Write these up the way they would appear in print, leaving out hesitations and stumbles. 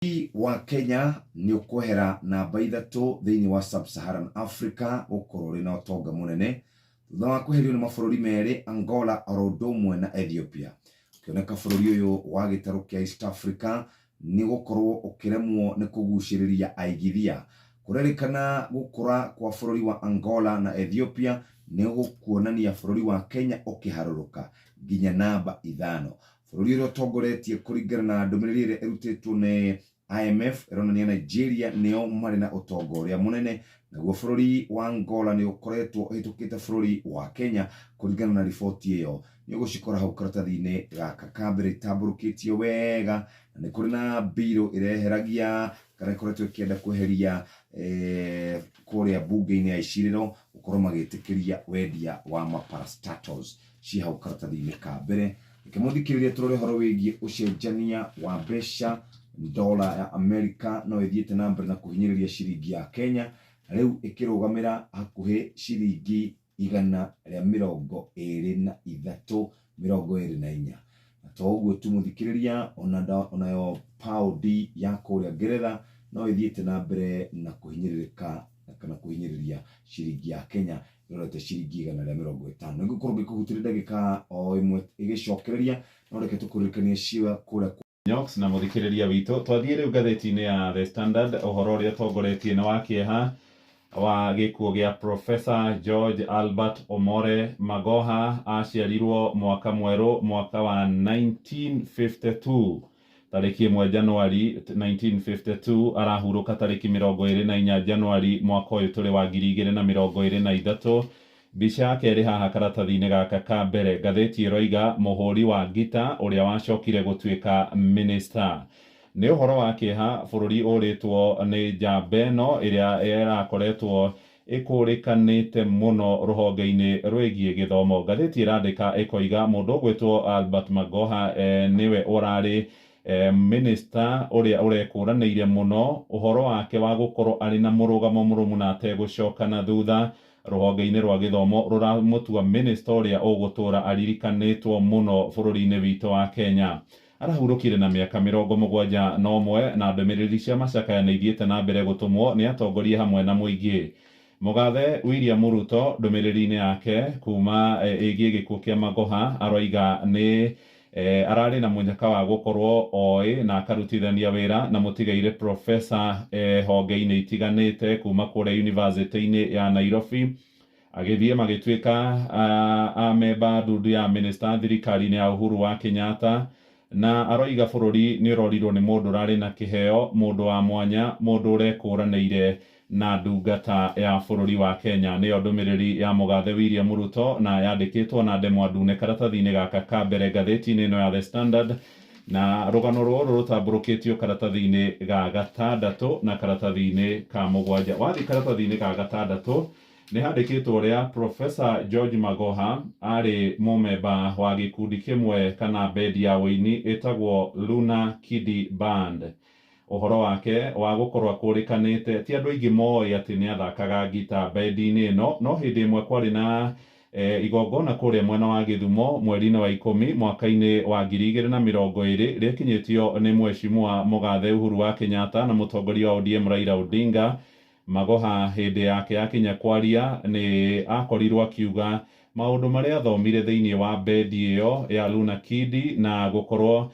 Bũrũri wa Kenya nĩ ũkwehera namba ithatũ thĩinĩ wa Sub-Saharan Africa gũkorwo ũrĩ na ũtonga mũnene thutha wa kweherio nĩ mabũrũri merĩ Angola oro ũndũ ũmwe na Ethiopia. Ũkĩoneka bũrũri ũyũ wa gĩtarũ kĩa East Africa nĩ ũgũkorwo ũkĩremwo nĩ kũgucĩrĩria aigithia. Kũrerĩkana gũkũra kwa bũrũri wa Angola na Ethiopia nĩ gũkuonania bũrũri wa Kenya ũkĩharũrũka nginya namba ithano. Bũrũri ũrĩa ũtongoretie kũringana na ndũmĩrĩri ĩrĩa ĩrutĩtwo nĩ IMF ĩronania Nigeria nĩo marĩ na ũtonga ũrĩa mũnene, naguo bũrũri wa Angola nĩ ũkoretwo ũhĩtũkĩte bũrũri wa Kenya kũringana na riboti ĩyo. Nĩ ũgũcikora hau karatathi-inĩ gaka ka mbere itambũrũkĩtio wega, na nĩ kũrĩ na mbirũ ĩreheragia kana ĩkoretwo ĩkĩenda kweheria kũrĩa mbunge-inĩ ya icirĩro gũkorwo magĩtĩkĩria wendia wa maparastatals. Ciĩ hau karatathi-inĩ ka mbere. Reke mũthikĩrĩrie tũrore ũhoro wĩgiĩ ũcenjania wa mbeca. Dola ya Amerika no ĩthiĩte na mbere na kũhinyĩrĩria ciringi ya Kenya, na rĩu ĩkĩrũgamĩra hakuhĩ ciringi 123, 24. Na to ũguo tu mũthikĩrĩria, onayo paundi ya kũrĩa Ngeretha no ĩthiĩte na mbere na kũhinyĩrĩrĩka kana kũhinyĩrĩria ciringi ya Kenya ĩrorete ciringi 150. Nĩngũkorwo ngĩkũhutĩria ndagĩka o ĩmwe ĩgĩcokereria, no reke tũkũririkanie cia kũrĩa Nyox na mũthikĩrĩria witũ twathiĩ rĩu ngathĩti-inĩ ya The Standard ũhoro ũrĩa ũtongoretie nĩ wa kĩeha wa gĩkuũ gĩa Professor George Albert Omore Magoha aciarirwo mwaka mwerũ mwaka wa 1952 tarĩki 1 Januari 1952 arahurũka tarĩki 24 Januari mwaka ũyũ tũrĩ wa 2023. Mbica yake ĩrĩ haha karatathi-inĩ gaka ka mbere. Ngathĩti ĩroiga mũhũri wa ngita ũrĩa wacokire gũtuĩka minister. Nĩ ũhoro wa kĩeha bũrũri ũrĩtwo nĩ njamba ĩno ĩrĩa ĩrakoretwo ĩkũrĩkanĩte mũno rũhonge-inĩ rwĩgiĩ gĩthomo. Ngathĩti ĩrandĩka ĩkoiga mũndũ ũgwĩtwo Albert Magoha nĩwe ũrarĩ minister ũrĩa ũrekũranĩire mũno ũhoro wake wa gũkorwo arĩ na mũrũgamo mũrũmu na ategũcoka na thutha rũhonge-inĩ rwa gĩthomo rũramũtua minister ũrĩa ũgũtũra aririkanĩtwo mũno bũrũri-inĩ witũ wa Kenya. Arahurũkire na mĩaka 71 na ndũmĩrĩri cia macakaya nĩ ithiĩte na mbere gũtũmwo nĩ atongoria hamwe na mũingĩ. Mũgathe William Ruto ndũmĩrĩri-inĩ yake kuma ĩgiĩ gĩkuũ kĩa Magoha aroiga nĩ ararĩ na mũnyaka wa gũkorwo oĩ na akarutithania wĩra na mũtigaire professor honge-inĩ itiganĩte kuma kũrĩa university-inĩ ya Nairobi. Agĩthiĩ magĩtuĩka a memba ndundu ya minister thirikari-inĩ ya Uhuru wa Kenyatta, na aroiga bũrũri nĩ ũrorirwo nĩ mũndũ ũrarĩ na kĩheo, mũndũ wa mwanya, mũndũ ũrekũranĩire na ndungata ya bũrũri wa Kenya. Nĩyo ndũmĩrĩri ya mũgathe William Ruto na yandĩkĩtwo na ndemwa ndune karatathi-inĩ gaka ka mbere ngathĩti-inĩ ĩno ya The Standard, na rũgano rũrũ rũtambũrũkĩtio karatathi-inĩ ga gatandatũ na karatathi-inĩ ka mũgwanja. Wathiĩ karatathi-inĩ ga gatandatũ nĩ handĩkĩtwo ũrĩa Professor George Magoha arĩ mũmemba wa gĩkundi kĩmwe kana bendi ya ũini ĩtagwo Luna Kidi Band. Ũhoro wake wa gũkorwo akũrĩkanĩte ti andũ aingĩ moĩ atĩ nĩ athakaga ngita bendi-inĩ ĩno, no hĩndĩ ĩmwe kwarĩ na igongona kũrĩa mwena wa Gĩthumo mweri-inĩ wa 10 mwaka-inĩ wa 2020 rĩakinyĩtio nĩ mheshimiwa mũgathe Uhuru wa Kenyatta na mũtongoria wa ODM Raila Odinga. Magoha hĩndĩ yake yakinya kwaria nĩ akorirwo akiuga maũndũ marĩa athomire thĩinĩ wa bendi ĩyo ya Luna Kidi na gũkorwo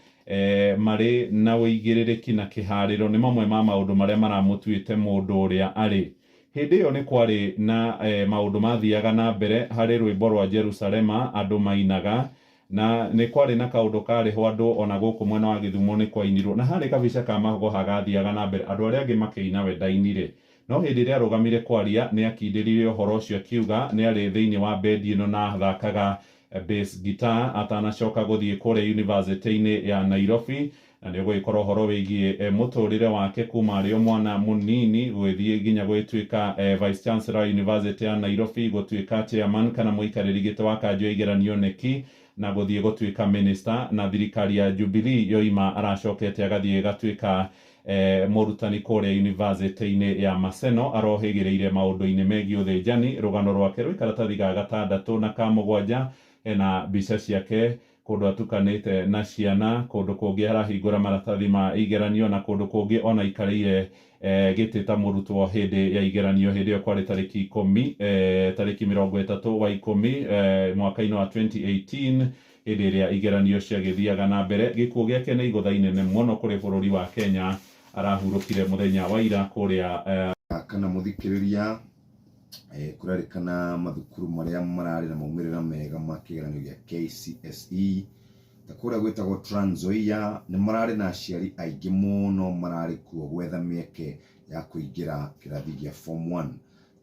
marĩ na ũigĩrĩrĩki na kĩharĩro nĩ mamwe ma maũndũ marĩa maramũtuĩte mũndũ ũrĩa arĩ. Hĩndĩ ĩyo nĩ kwarĩ na maũndũ mathiaga na mbere harĩ rwĩmbo rwa Jerusalema andũ mainaga, na nĩ kwarĩ na kaũndũ karĩ ho andũ ona gũkũ mwena wa Gĩthumo nĩ kwainirwo, na harĩ kabica ka Magoha gathiaga na mbere andũ arĩa angĩ makĩina we ndainire. No hĩndĩ ĩrĩa arũgamire kwaria nĩ akindĩrire ũhoro ũcio akiuga nĩ arĩ thĩinĩ wa bendi ĩno na athakaga bass guitar atanacoka gũthiĩ kũrĩa university-inĩ ya Nairobi, na nĩ ũgũgĩkorwo ũhoro wĩgiĩ mũtũrĩre wake kuma arĩ o mwana mũnini gũgĩthiĩ nginya gũgĩtuĩka vice chancellor wa university ya Nairobi, gũtuĩka chairman kana mũikarĩri gĩtĩ wa kanjũ ya igeranio KNEC, na gũthiĩ gũtuĩka minister na thirikari ya Jubilee yoima aracokete agathiĩ gatuĩka mũrutani kũrĩa university-inĩ ya Maseno, arohĩgĩrĩire maũndũ-inĩ megiĩ ũthĩnjani. Rũgano rwake rwĩ karatathi ga gatandatũ na ka mũgwanja, hena mbica ciake Kũndũ atukanĩte na ciana, kũndũ kũngĩ arahingũra maratathi ma igeranio, na kũndũ kũngĩ ona aikarĩire gĩtĩ ta mũrutwo hĩndĩ ya igeranio. Hĩndĩ ĩyo kwarĩ tarĩki 10, tarĩki 31 wa 10, mwaka-inĩ wa 2018, hĩndĩ ĩrĩa igeranio ciagĩthiaga na mbere. Gĩkuũ gĩake nĩ igũtha inene mũno kũrĩ bũrũri wa Kenya. Arahurũkire mũthenya wa ira kũrĩa Kana mũthikĩrĩria, kũrerĩkana mathukuru marĩa mararĩ na maumĩrĩra mega ma kĩgeranio gĩa KCSE ta kũrĩa gwĩtagwo Trans Nzoia nĩ mararĩ na aciari aingĩ mũno mararĩ kuo gwetha mĩeke ya kũingĩra kĩrathi gĩa form 1.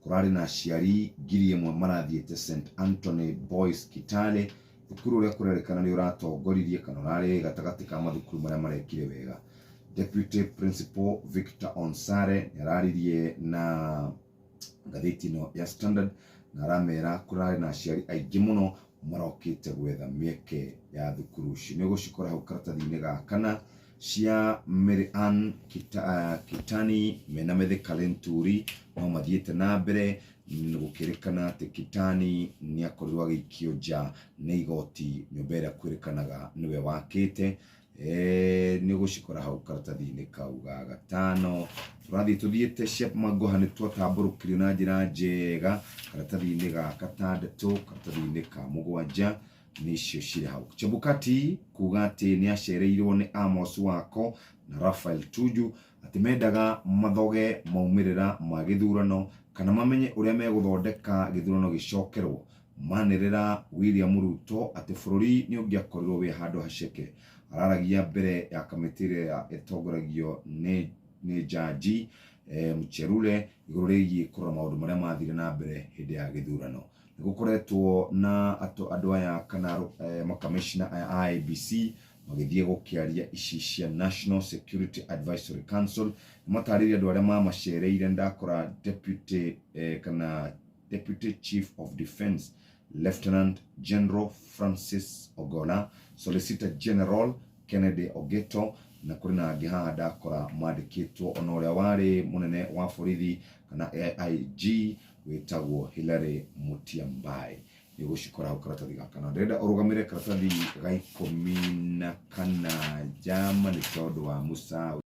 Kũrarĩ na aciari 1,000 marathiĩte St Anthony Boys Kitale, thukuru ũrĩa kũrerĩkana nĩ ũratongoririe kana ũrarĩ gatagatĩ ka mathukuru marĩa marekire wega. Deputy Principal Victor Onsare nĩ araririe na ngathĩti ĩno ya Standard na aramera kũrarĩ na aciari aingĩ mũno marokĩte gwetha mĩeke ya thukuru ũcio. Nĩ ũgũcikora hau karatathi-inĩ ga kana cia Mary Ann Kitani mena Methe Kalenturi no mathiĩte na mbere. Gũkĩrĩkana atĩ Kitani nĩ akorirwo agĩikio nja nĩ igoti nyũmba ĩrĩa kwĩrĩkanaga nĩwe wakĩte. Nĩ ũgũcikora hau karatathi-inĩ kau ga gatano. Tũrathiĩ tũthiĩte cia Magoha, nĩ twatambũrũkirio na njĩra njega karatathi-inĩ ga gatandatũ, karatathi-inĩ ka mũgwanja nĩcio cirĩ hau. Chebukati kuga atĩ nĩ acereirwo nĩ Amos Wako na Raphael Tuju, atĩ mendaga mathoge maumĩrĩra ma gĩthurano kana mamenye ũrĩa megũthondeka gĩthurano gĩcokerwo. Manĩrĩra William Ruto atĩ bũrũri nĩ ũngĩakorirwo wĩ handũ haceke. Araragia mbere ya kamĩtĩ ĩrĩa ĩtongoragio nĩ jaji Muchelule igũrũ rĩgiĩ kũrora maũndũ marĩa mathire na mbere hĩndĩ ya gĩthurano. Nĩ gũkoretwo na andũ aya kana makamishna aya a IEBC magĩthiĩ gũkĩaria ici cia National Security Advisory Council, matarĩria andũ arĩa mamacereire. Ndakora deputy kana Deputy Chief of Defense Lieutenant General Francis Ogola, Solicitor General Kennedy Ogeto, na kũrĩ na angĩ haha ndakora mandĩkĩtwo, ona ũrĩa warĩ mũnene wa borithi kana AIG wĩtagwo Hilary Mutyambai. Nĩ ũgũcikora hau karatathi gaka, na ndĩrenda ũrũgamĩre karatathi ga 14 jama nĩ tondũ wa Musawi.